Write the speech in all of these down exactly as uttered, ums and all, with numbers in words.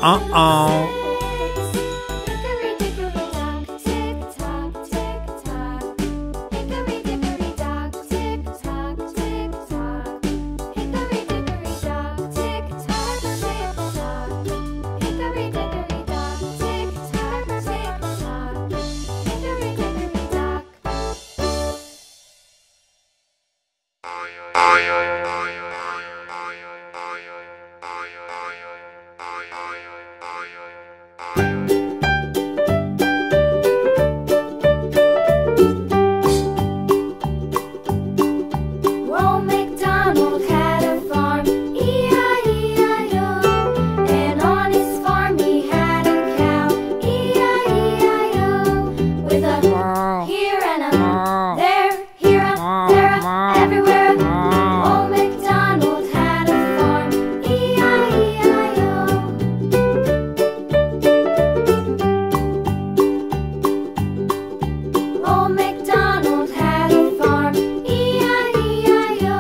Uh-oh. Old MacDonald had a farm, E I E I O. And on his farm he had a cow, E I E I O. With a here and a there, here a, there a, everywhere a. Old MacDonald had a farm, E I E I O. Old MacDonald had a farm, E I E I O.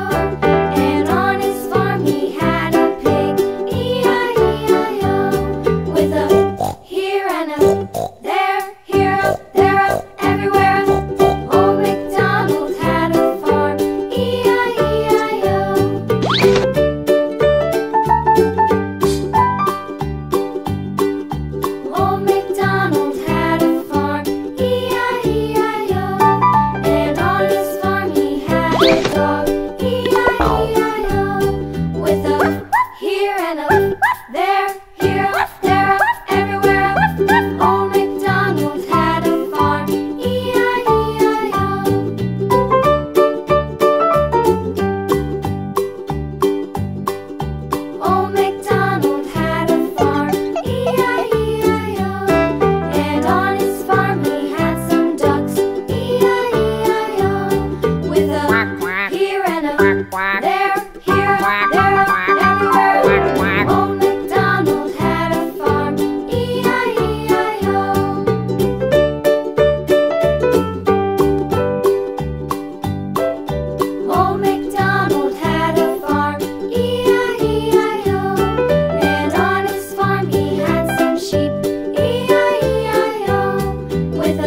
And on his farm he had a pig, E I E I O. With a here and a there, here a, there a, everywhere a. Old MacDonald had a farm, E I E I O. Old MacDonald had a farm, E I E I O. And on his farm he had a dog, E I E I O. With a here and a there, here, there, everywhere. Old MacDonald had a farm, E I E I O. Old MacDonald had a farm, E I E I O. And on his farm he had some ducks, E I E I O. With a here and a there, here, there, everywhere. Old MacDonald had a farm, E I E I O. Old MacDonald had a farm, E I E I O. And on his farm he had some sheep, E I E I O. With a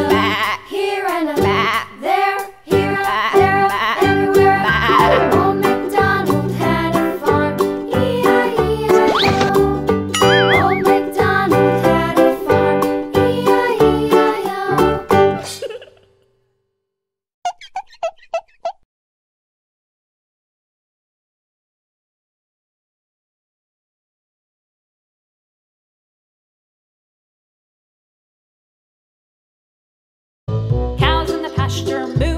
here and a there, here, there, everywhere. Old MacDonald had a farm, E I E I O. Old MacDonald had a farm, E I E I O. Cows in the pasture moo,